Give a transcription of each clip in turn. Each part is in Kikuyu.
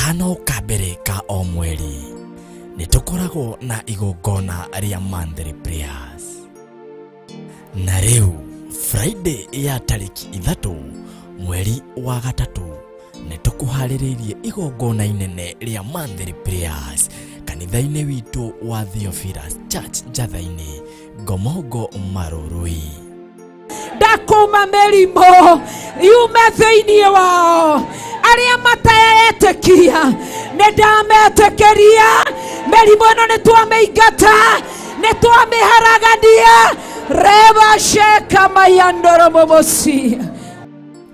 Gatano ka mbere ka o mweri nĩ tũkoragwo na igongona rĩa monthly prayers. Na rĩu Friday ya tarĩki 3 mweri wa 3 nĩ tũkũharĩrĩirie igongona inene rĩa monthly prayers kanitha-inĩ witũ wa Theophilus Church Njatha-inĩ, Ngomongo Marurui. Ndakuma mĩrimũ yume thĩinĩ wao, arĩa mataetĩkia nĩ ndametĩkĩria. Mĩrimũ ĩno nĩ twamĩingata, nĩ twamĩharagania. Reba sheka mayandoro momosi.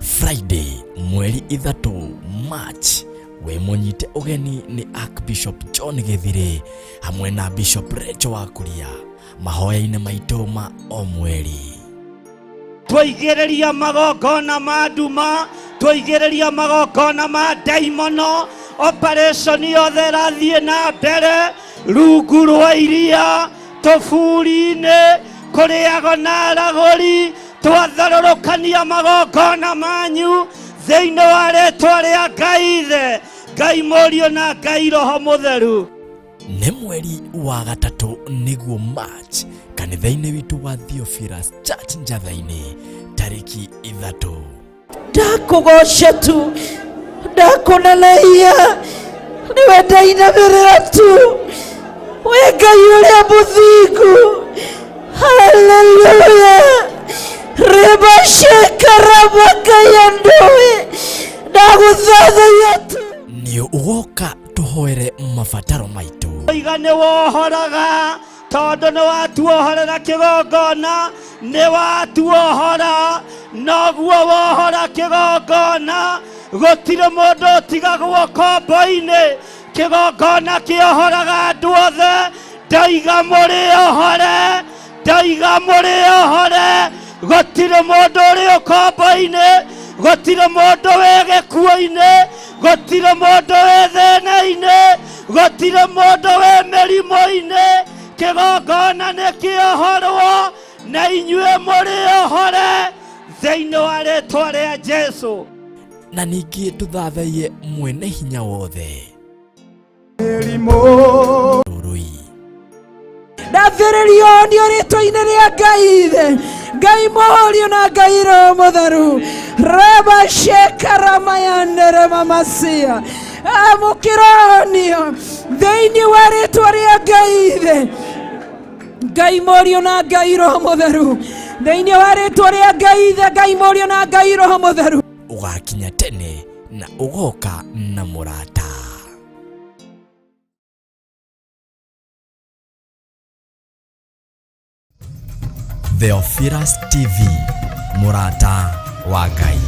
Friday mweri 3 March wĩ mũnyite ũgeni nĩ Archbishop John Gĩthirĩ hamwe na Bishop Rachel Wakuria mahoya-inĩ maitũ ma o mweri. Twaigĩrĩria magongona ma nduma, twaigĩrĩria magongona ma ndaimono, operation yothe ĩrathiĩ na mbere rungu rwa iria, tũburi-inĩ, kũrĩago na aragũri. Twatharũrũkania magongona manyu thĩinĩ wa rĩtwa rĩa Ngai Ithe, Ngai Mũriũ na Ngai Roho Mũtheru. Nĩ mweri wa 3 nĩguo March kanitha-inĩ witũ wa Theophilus Church Njatha-inĩ tarĩki 3. Ndakũgoca tu, ndakũneneia, nĩwe ndainamĩrĩra tu, wĩ Ngai ũrĩa mũthingu. Haleluya. Reba shekara makayandoe. Ndagũthathaiya tu. Nĩ ũgoka tũhoere mabataro maitũ. Iga nĩ wohoraga tondũ nĩ watuohorera kĩgongona, nĩ watuohora, noguo wohora kĩgongona, gũtirĩ mũndũ ũtigagwo kombo-inĩ. Kĩgongona kĩohoraga andũ othe. Ndaiga mũrĩ ohore, ndaiga mũrĩ ohore, gũtirĩ mũndũ ũrĩ ũkombo-inĩ, gũtirĩ mũndũ wĩ gĩkuũ-inĩ, gũtirĩ mũndũ wĩ thĩna-inĩ, gũtirĩ mũndũ wĩ mĩrimũ-inĩ. Kĩgongona nĩ kĩohorwo na inyuĩ mũrĩ ohore thĩinĩ wa rĩtwa rĩa Jesũ. Na ningĩ tũthathaiye mwene hinya wothe. Mĩrimũ. Rũrũi. Ndathĩrĩrio nĩ rĩtwa-inĩ rĩa Ngai Ithe, Ngai Mũriũ na Ngai Roho Mũtheru. Reba shekara mayandere mamasia. Amũkĩronio thĩinĩ wa rĩtwa rĩa Ngai Ithe, Ngai Mũriũ na Ngai Roho Mũtheru. Thĩinĩ wa rĩtwa rĩa Ngai Ithe, Ngai Mũriũ na Ngai Roho Mũtheru. Ũgakinya tene na ũgoka na mũrata. Theophilus TV, mũrata wa Ngai.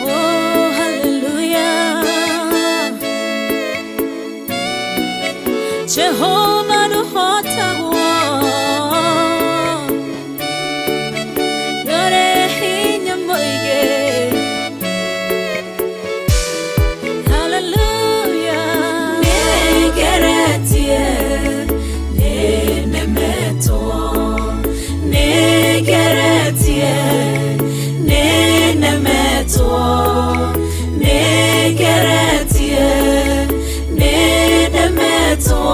Oh, hallelujah. Jehovah nuhotagwo. Yore hinya mũingĩ. Hallelujah. Nĩngeretie, nĩnemetwo. Nĩngeretie, nĩnemetwo. Nĩngeretie, nĩnemetwo.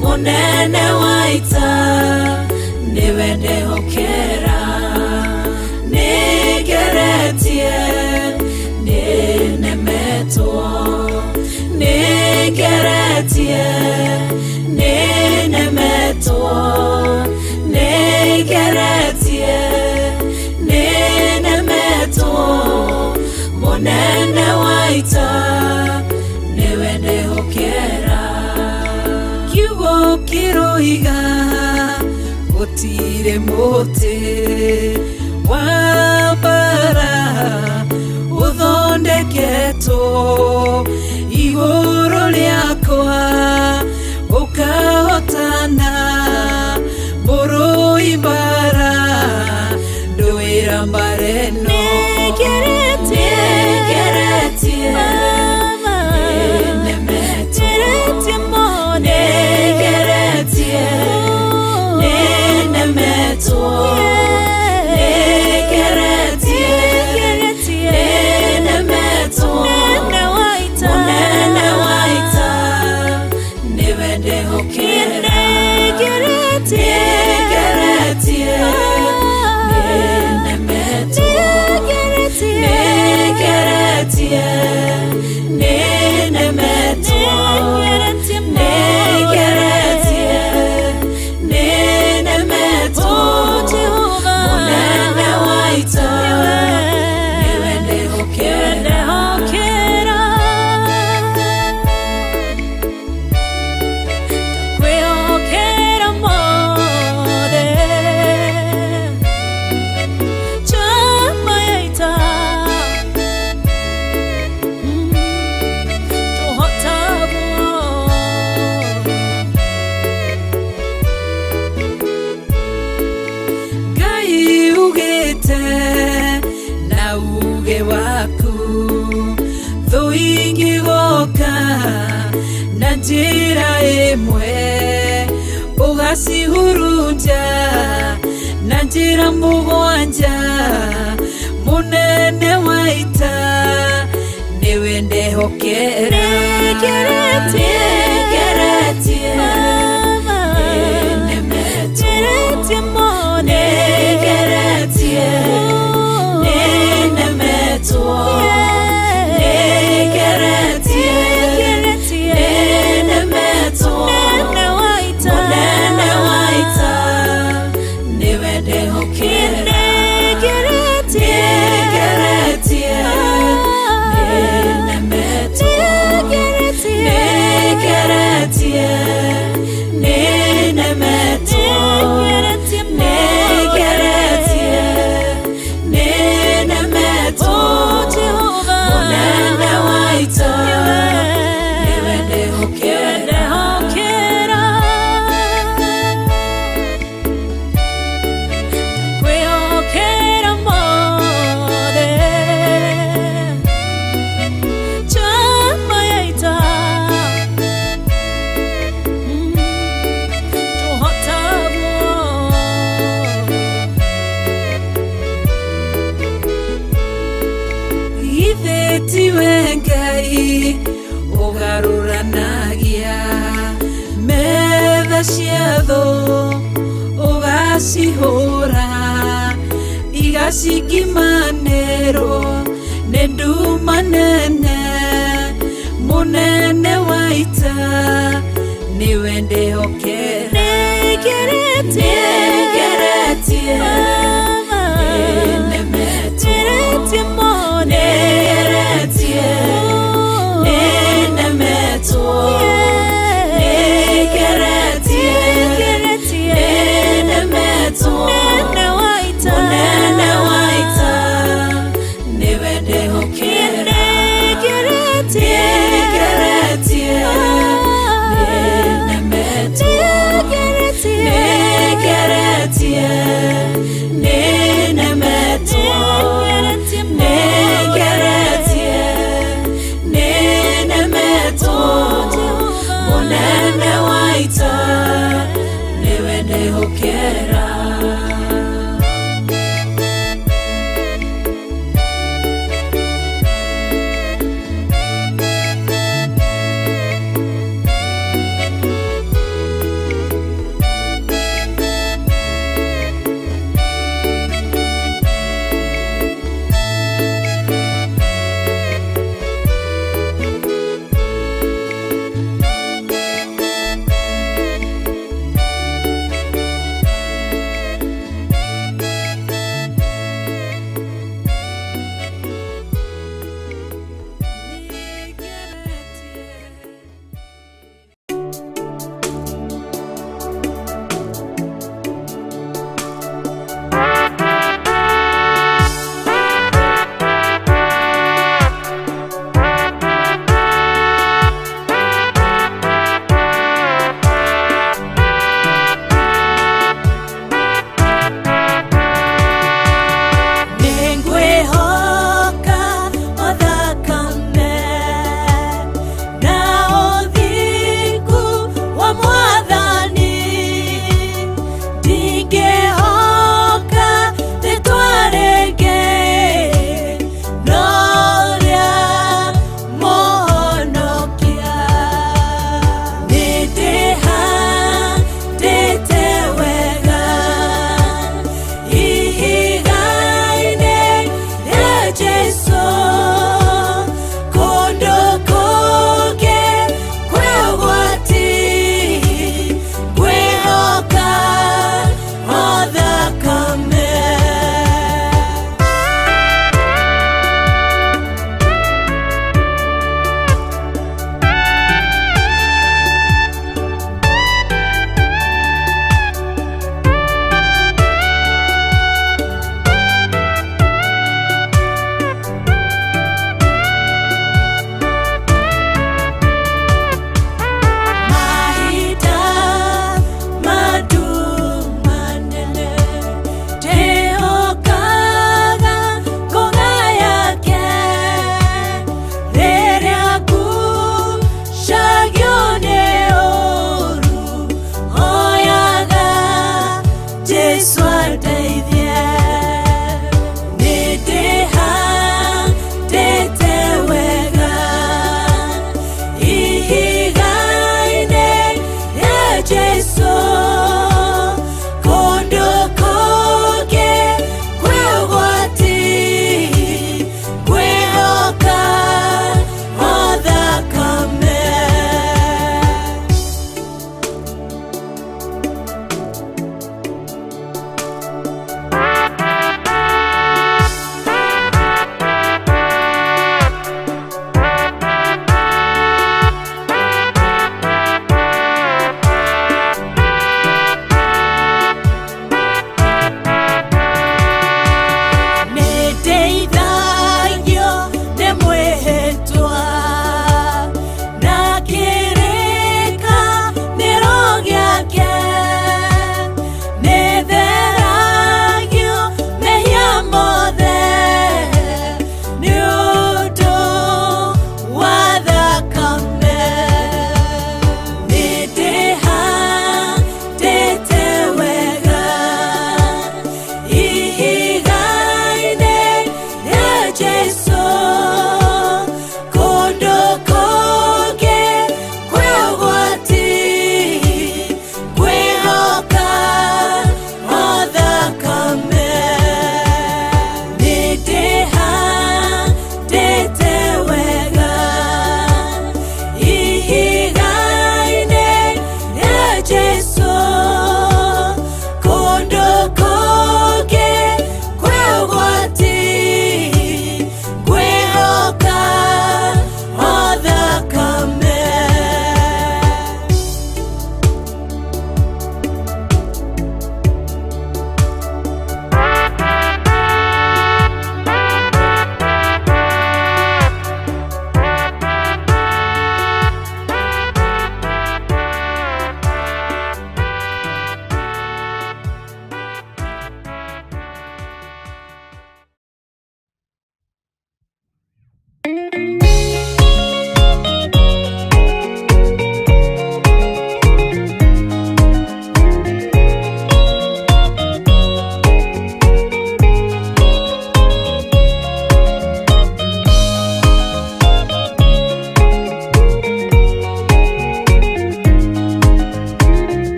Mũnene wa ita, nĩwe ndehokera. Nĩngeretie, nĩnemetwo. Nĩngeretie, nĩnemetwo. Nĩngeretie, nĩnemetwo. Mũnene wa ita, nĩwe ndehokera. Kiugo kĩroiga, Gũtirĩ mũtĩ wa mbara ũthondeketwo igũrũ rĩakwa ũkahotana mũrũi mbara ndũĩra mbara ĩno. Nĩngeretie. Nĩngeretie. Mama. Nĩnemetwo. Ngeretie mũno. Nĩngeretie. Nĩnemetwo. Nĩngeretie. Nĩngeretie. Nĩnemetwo. Mũnene wa ita. Mũnene wa ita nĩwe ndĩhokera. Nĩngeretie. Nĩngeretie. Nĩnemetwo. Nĩngeretie. Nĩngeretie. Nĩnemetwo. Nĩngeretie mũno. Nĩngeretie. Nĩnemetwo. Oh, Jehova. Mũnene wa ita nĩwe ndĩhokera. Ndehokera. Ndakwĩhokera mothe. Njamba ya ita. Tũhotagwo. Ngai ugĩte na uge waku thũ ingĩgoka na njĩra ĩmwe ũgacihurunja na njĩra mũgwanja mũnene wa ita nĩwe ndehokera. Nĩngeretie. Nĩngeretie. Mama. Nĩnemetwo. Ngeretie mũno. Nĩngeretie. Nĩnemetwo. Nĩngeretie. Nĩngeretie. Nĩnemetwo. Mũnene wa ita. Mũnene wa ita nĩwe ndehokera. Nĩngeretie. Nĩngeretie. Nĩnemetwo. Nĩngeretie. Nĩngeretie. Nĩnemetwo. Nĩngeretie mũno. Nĩngeretie. Nĩnemetwo. Oh, Jehova. Mũnene wa ita nĩwe ndehokera. Ndehokera. Ndakwĩhokera mothe. Njamba ya ita. Tũhotagwo. Githĩ tiwe Ngai ũgarũranagia metha cia thũ ũgacihũra igacingimanĩrwo nĩ nduma nene mũnene wa ita nĩwe ndĩhokera. Nĩngeretie. Nĩngeretie. Mama. Nĩnemetwo. Ngeretie mũno. Nĩngeretie. Nĩnemetwo. Nĩngeretie. Nĩngeretie. Nĩnemetwo. Mũnene wa ita. Mũnene wa ita nĩwe ndĩhokera. Nĩngeretie. Nĩngeretie. Nĩnemetwo. Nĩngeretie. Nĩngeretie.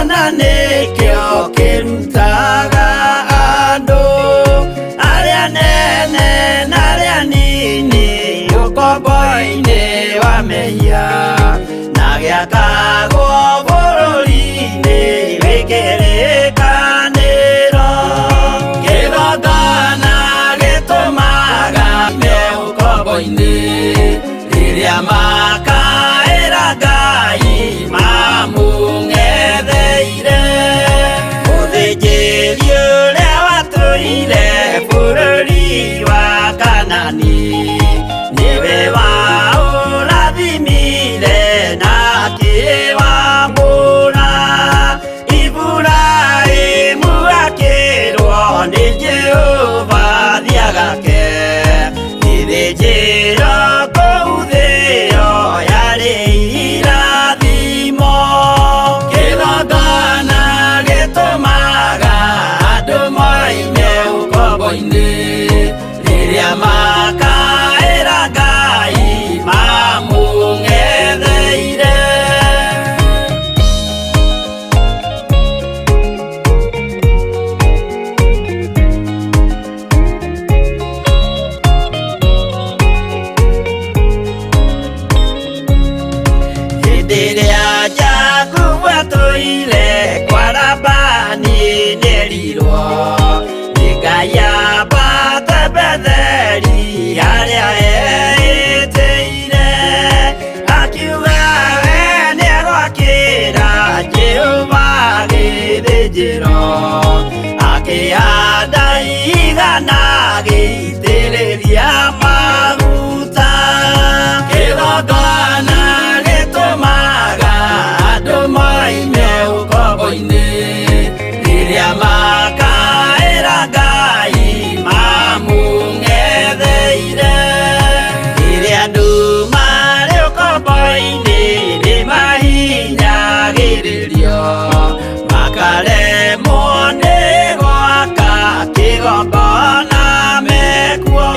Kĩgongona nĩkĩo kĩrutaga andũ arĩa nene na arĩa nini ũkombo-inĩ wa mehia na gĩakagwo bũrũri-inĩ wĩ kĩrĩkanĩro. Kĩgongona gĩtũmaga me ũkombo-inĩ rĩrĩa makaĩra Ngai mamũng'etheire. Mũthĩnjĩri ũrĩa watũire bũrũri wa Kanani nĩwe waũrathimire na akĩwamũra. Iburahĩmu akĩrwo nĩ Jehova thiagake gĩthĩnjĩro kũu thĩo yarĩ irathimo. Kĩgongona gĩtũmaga andũ moime ũkombo-inĩ rĩrĩa makaĩra Ngai mamũng'etheire. Hĩndĩ ĩrĩa Jakubu atũire kwa Labani nĩerirwo nĩ Ngai ambate Betheli harĩa eĩtĩire. Akiuga we nĩegwakĩra Jehova gĩthĩnjĩro, akĩhanda igana agĩitĩrĩria maguta. Kĩgongona gĩtũmaga andũ moime ũkombo-inĩ rĩrĩa makaĩra Ngai mamũng'etheire. Rĩrĩa andũ marĩ ũkombo-inĩ nĩmahinyagĩrĩrio makaremwo nĩ gwaka kĩgongona mekuo.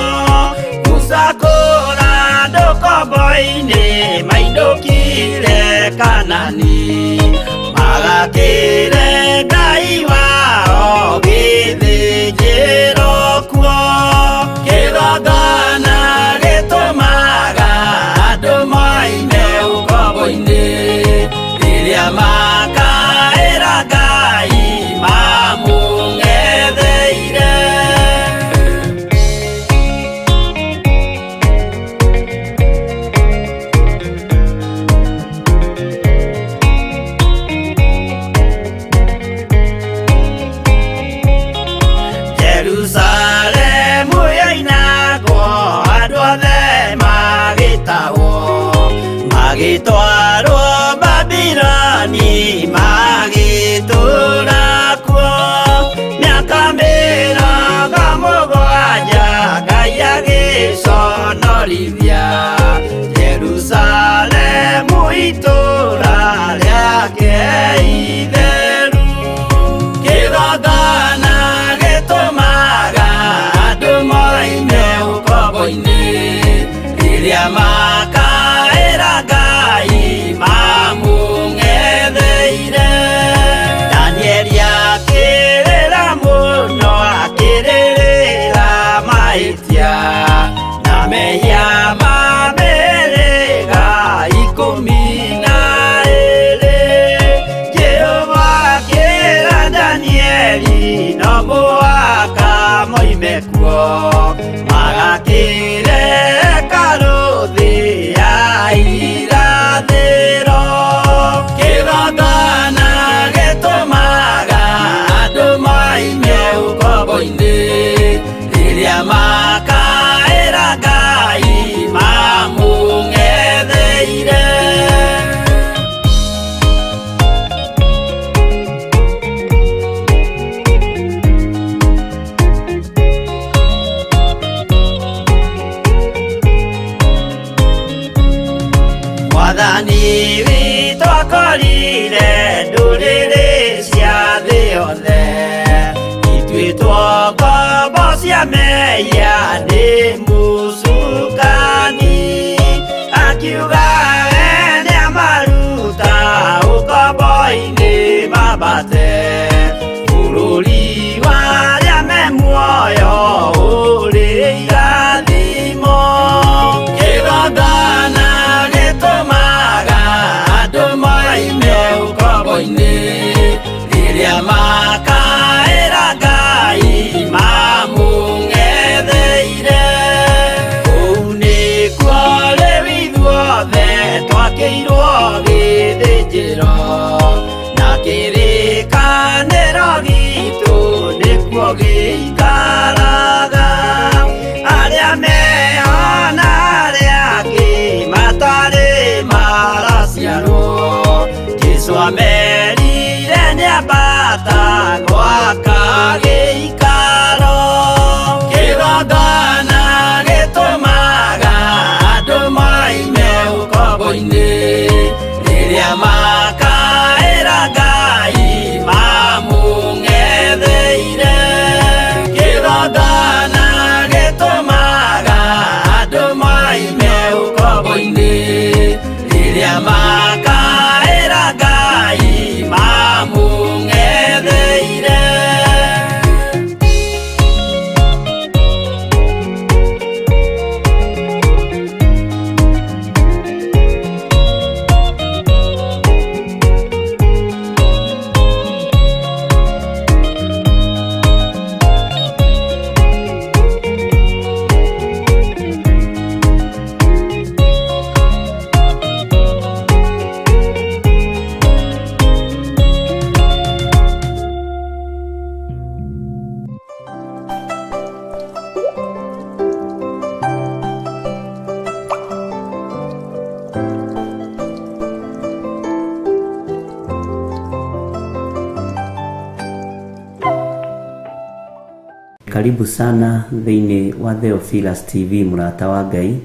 Musa kũra andũ ũkombo-inĩ mainũkire Kanani magakĩre Ngai wao gĩthĩnjĩro kuo. Kĩgongona gĩtũmaga andũ moime ũkombo-inĩ rĩrĩa makaĩra Ngai mamũng'etheire. Jerusalemu yoinagwo andũ othe magĩtahwo magĩtwarwo Babiloni magĩtũũra kuo mĩaka mĩrongo mũgwanja Ngai agĩconorithia Jerusalemu itũũra rĩake itheru. Kĩgongona gĩtũmaga andũ moime ũkombo-inĩ rĩrĩa makaĩra Ngai mamũng'etheire. Danieli akĩrĩra mũno akĩrĩrĩra mahĩtia na mehia ma mĩhĩrĩga 12. Jehova akĩra Danieli no mũhaka moime kuo magakĩre hekarũ thĩ ya irathĩro. Kĩgongona gĩtũmaga andũ moime ũkombo-inĩ rĩrĩa makaĩra Ngai mamũng'etheire. Mwathani witũ akorire ndũrĩrĩ cia thĩ yothe ituĩtwo ngombo cia mehia nĩ mũcukani. Akiuga we nĩamaruta ũkombo-inĩ. mĩgwate bũrũri wa arĩa me muoyo ũrĩ irathimo kĩgongona gĩtũmaga andũ moime ũkombo-inĩ rĩrĩa makaĩra Ngai mamũng'etheire kũu nĩkuo rĩu ithuothe twakĩirwo gĩthĩnjĩro na kĩrĩkanĩro gitũ nĩkuo gĩikaraga arĩa meho na arĩa angĩ matarĩ maraciarwo Jesũ amerire nĩambata gwaka gĩikaro kĩgongona gĩtũmaga andũ moime ũkombo-inĩ rĩrĩa makaĩra Ngai mamũng'etheire kĩgongona gĩtũmaga andũ moime ũkombo-inĩ rĩrĩa makaĩra Ngai mamũng'etheire. Karibu sana thĩinĩ wa Theophilus TV mũrata wa Ngai,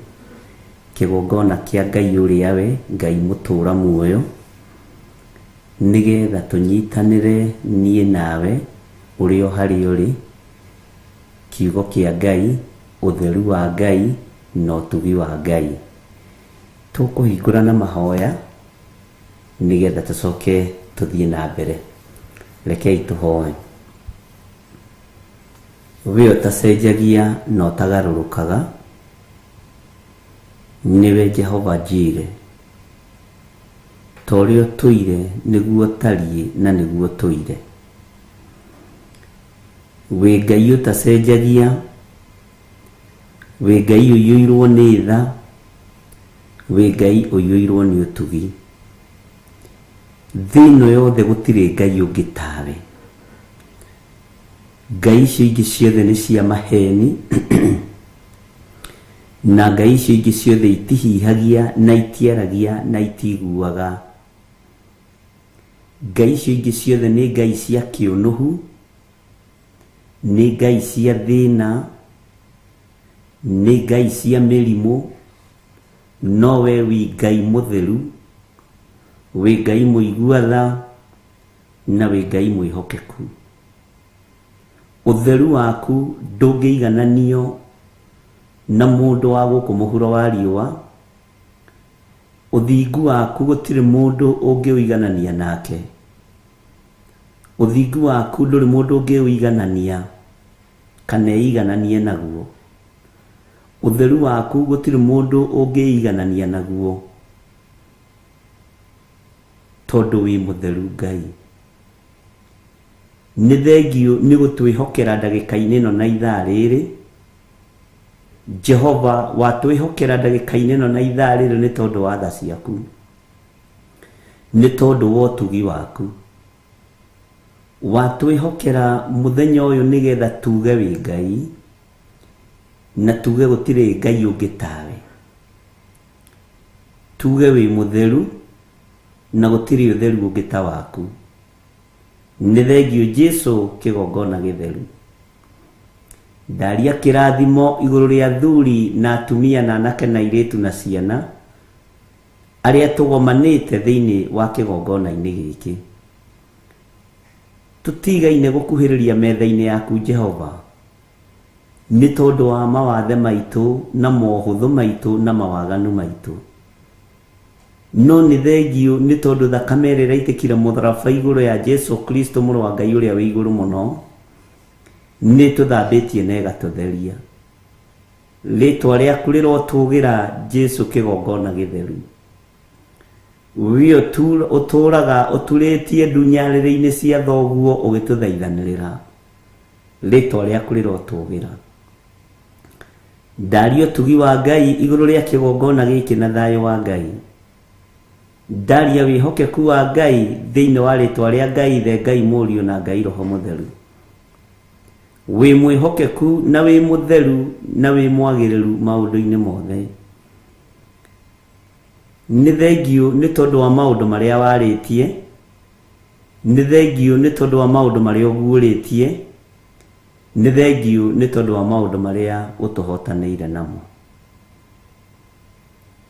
kĩgongona kĩa Ngai ũrĩa we Ngai mũtũra muoyo, nĩgetha tũnyitanĩre niĩ nawe ũrĩ o harĩa ũrĩ, kiugo kĩa Ngai, ũtheru wa Ngai na ũtugi wa Ngai. Tũkũhingũra na mahoya nĩgetha tũcoke tũthiĩ na mbere. Rekei tũhoe. We ũtacenjagia na ũtagarũrũkaga, nĩwe Jehova Jire. Ta ũrĩa ũtũire nĩguo ũtariĩ na nĩguo ũtũire. Wĩ Ngai ũtacenjagia, wĩ Ngai ũiyũirwo nĩ tha, wĩ Ngai ũiyũirwo nĩ ũtugi. Thĩ ĩno yothe gũtirĩ Ngai ũngĩ tawe. Ngai icio ingĩ ciothe nĩ cia maheni na Ngai icio ingĩ ciothe itihihagia na itiaragia na itiguaga. Ngai icio ingĩ ciothe nĩ Ngai cia kĩũnũhu, nĩ Ngai cia thĩna, nĩ Ngai cia mĩrimũ, no we wĩ Ngai mũtheru, wĩ Ngai mũigua tha, na wĩ Ngai mwĩhokeku. Ũtheru waku ndũngĩigananio na mũndũ wa gũkũ mũhuro wa riũa, ũthingu waku gũtirĩ mũndũ ũngĩũiganania nake. Ũthingu waku ndũrĩ mũndũ ũngĩũiganania kana eigananie naguo. Ũtheru waku gũtirĩ mũndũ ũngĩiganania naguo, tondũ wĩ mũtheru Ngai. Nĩ thengiũ nĩ gũtwĩhokera ndagĩka-inĩ ĩno na ithaa rĩrĩ. Jehova watwĩhokera ndagĩka-inĩ ĩno na ithaa rĩrĩ nĩ tondũ wa tha ciaku, nĩ tondũ wa ũtugi waku. Watwĩhokera mũthenya ũyũ nĩgetha tuge wĩ Ngai, na tuge gũtirĩ Ngai ũngĩ tawe. Tuge wĩ mũtheru na gũtirĩ ũtheru ũngĩ ta waku. Nĩ thengiũ Jesu kĩgongona gĩtheru. Ndaria kĩrathimo igũrũ rĩa athuri na atumia na anake na airĩtu na ciana arĩa tũgomanĩte thĩinĩ wa kĩgongona-inĩ gĩkĩ. Tũtigaine gũkuhĩrĩria metha-inĩ yaku Jehova, nĩ tondũ wa mawathe maitũ na mohũthũ maitũ na mawaganu maitũ. No nĩ thengiũ nĩ tondũ thakame ĩrĩa ĩraitĩkire mũtharaba igũrũ ya Jesu Kristo mũrũ wa Ngai ũrĩa wĩ igũrũ mũno nĩ tũthambĩtie na ĩgatũtheria. Rĩtwa rĩaku rĩrotũgĩra Jesu kĩgongona gĩtheru. We ũtũraga ũturĩtie ndu nyarĩrĩ-inĩ cia thoguo ũgĩtũthaithanĩrĩra. Rĩtwa rĩaku rĩrotũgĩra. Ndaria ũtugi wa Ngai igũrũ rĩa kĩgongona gĩkĩ na thayũ wa Ngai. Ndaria wĩhokeku wa Ngai thĩinĩ wa rĩtwa rĩa Ngai Ithe, Ngai Mũriũ na Ngai Roho Mũtheru. Wĩ mwĩhokeku na wĩ mũtheru na wĩ mwagĩrĩru maũndũ-inĩ mothe. Nĩ thengiũ nĩ tondũ wa maũndũ marĩa warĩtie, nĩ thengiũ nĩ tondũ wa maũndũ marĩa ũguũrĩtie, nĩ thengiũ nĩ tondũ wa maũndũ marĩa ũtũhotanĩire namo.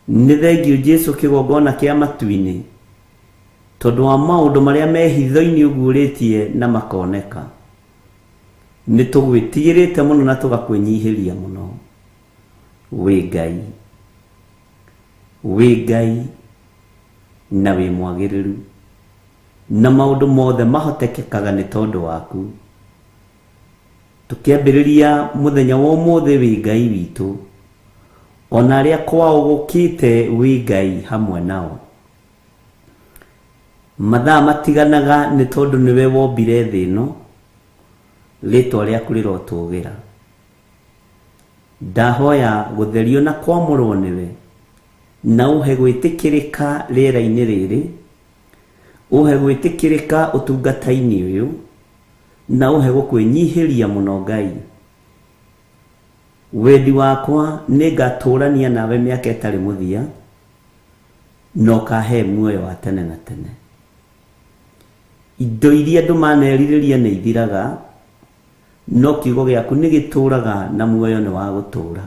Nĩ thengiũ Jesu kĩgongona kĩa matu-inĩ, tondũ wa maũndũ marĩa me hitho-inĩ ũguũrĩtie na makoneka. Nĩ tũgwĩtigĩrĩte mũno na tũgakwĩnyihĩria mũno. Wĩ Ngai. Wĩ Ngai na wĩ mwagĩrĩru, na maũndũ mothe mahotekekaga nĩ tondũ waku. Tũkĩambĩrĩria mũthenya wa ũmũthĩ wĩ Ngai witũ, ona arĩa kwao gũkĩte wĩ Ngai hamwe nao. Mathaa matiganaga nĩ tondũ nĩwe wombire thĩ ĩno, rĩtwa rĩaku rĩrotũgĩra. Ndahoya gũtherio na kwamũrwo nĩwe, na ũhe gwĩtĩkĩrĩka rĩera-inĩ rĩrĩ, ũhe gwĩtĩkĩrĩka ũtungata-inĩ ũyũ, na ũhe gũkwĩnyihĩria mũno Ngai. Wendi wakwa nĩ ngatũrania nawe mĩaka ĩtarĩ mũthia, na ũkahe muoyo wa tene na tene. Indo iria andũ manerirĩria nĩ ithiraga, no kiugo gĩaku nĩ gĩtũraga na muoyo nĩ wa gũtũra.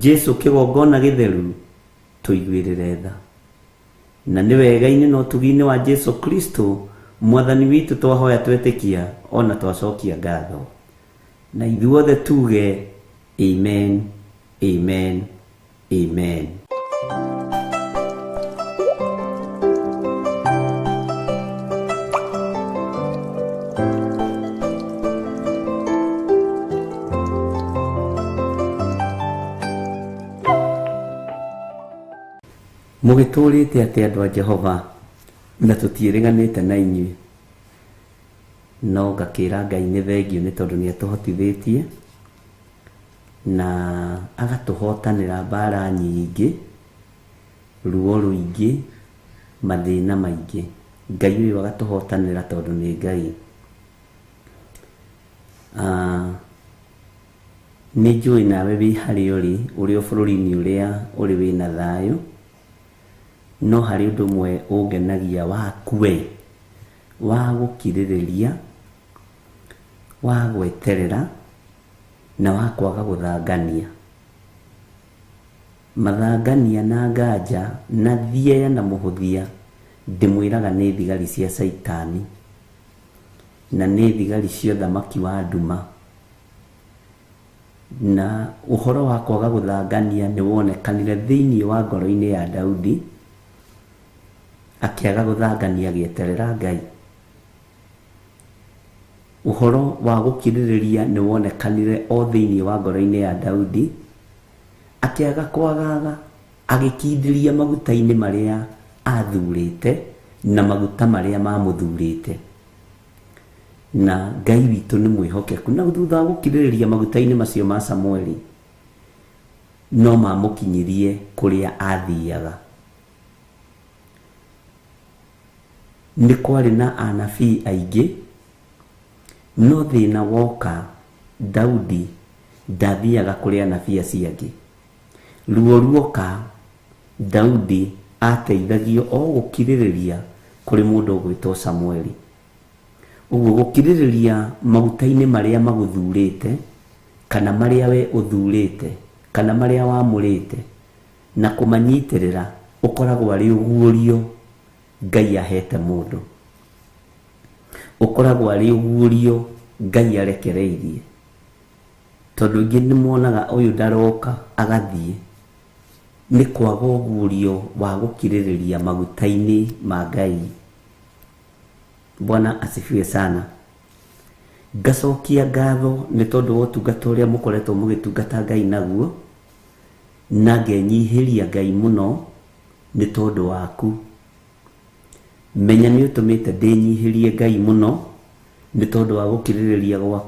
Jesu kĩgongona gĩtheru, tũiguĩrĩre tha. Na nĩ wega-inĩ na ũtugi-inĩ wa Jesu Kristo Mwathani witũ twahoya twetĩkia ona twacokia ngatho. Na ithuothe tuge amen, amen, amen. Mũgĩtũũrĩte atĩa andũ a Jehova, na tũtiĩrĩganĩte na inyuĩ? No ngakĩra Ngai nĩ thengiũ nĩ tondũ nĩ atũhotithĩtie na agatũhotanĩra mbara nyingĩ, ruo rũingĩ, mathĩna maingĩ. Ngai ũyũ agatũhotanĩra tondũ nĩ Ngai. Nĩ njũĩ nawe wĩ harĩa ũrĩ, ũrĩ o bũrũri-inĩ ũrĩa ũrĩ wĩna thayũ, no harĩ ũndũ ũmwe ũngenagia waku we, wa gũkirĩrĩria, wa gweterera, na wa kwaga gũthangania. Mathangania na nganja na thieya na mũhũthia ndĩmwĩraga nĩ thigari cia Caitani, na nĩ thigari cia ũthamaki wa nduma. Na ũhoro wa kwaga gũthangania nĩ wonekanire thĩinĩ wa ngoro-inĩ ya Daudi, akĩaga gũthangania agĩeterera Ngai. Ũhoro wa gũkirĩrĩria nĩ wonekanire o thĩinĩ wa ngoro-inĩ ya Daudi, akĩaga kwagaga, agĩkindĩria maguta-inĩ marĩa athurĩte na maguta marĩa mamũthurĩte. Na Ngai witũ nĩ mwĩhokeku, na thutha wa gũkirĩrĩria maguta-inĩ macio ma Samueli, no mamũkinyirie kũrĩa athiaga. Nĩ kwarĩ na anabii aingĩ, no thĩna woka Daudi ndathiaga kũrĩ anabii acio angĩ. Ruo ruoka Daudi ateithagio o gũkirĩrĩria kũrĩ mũndũ ũgwĩtwo Samueli. Ũguo gũkirĩrĩria maguta-inĩ marĩa magũthurĩte, kana marĩa we ũthurĩte, kana marĩa wamũrĩte, na kũmanyitĩrĩra ũkoragwo arĩ ũguũrio Ngai ahete mũndũ. Ũkoragwo arĩ ũguũrio Ngai arekereirie. Tondũ aingĩ nĩ monaga ũyũ ndaroka agathiĩ. Nĩ kwaga ũguũrio wa gũkirĩrĩria maguta-inĩ ma Ngai. Bwana asifiwe sana. Ngacokia ngatho nĩ tondũ wa ũtungata ũrĩa mũkoretwo mũgĩtungata Ngai naguo, na ngenyihĩria Ngai mũno nĩ tondũ waku. Menya nĩ ũtũmĩte ndĩnyihĩrie Ngai mũno nĩ tondũ wa gũkirĩrĩria gwaku.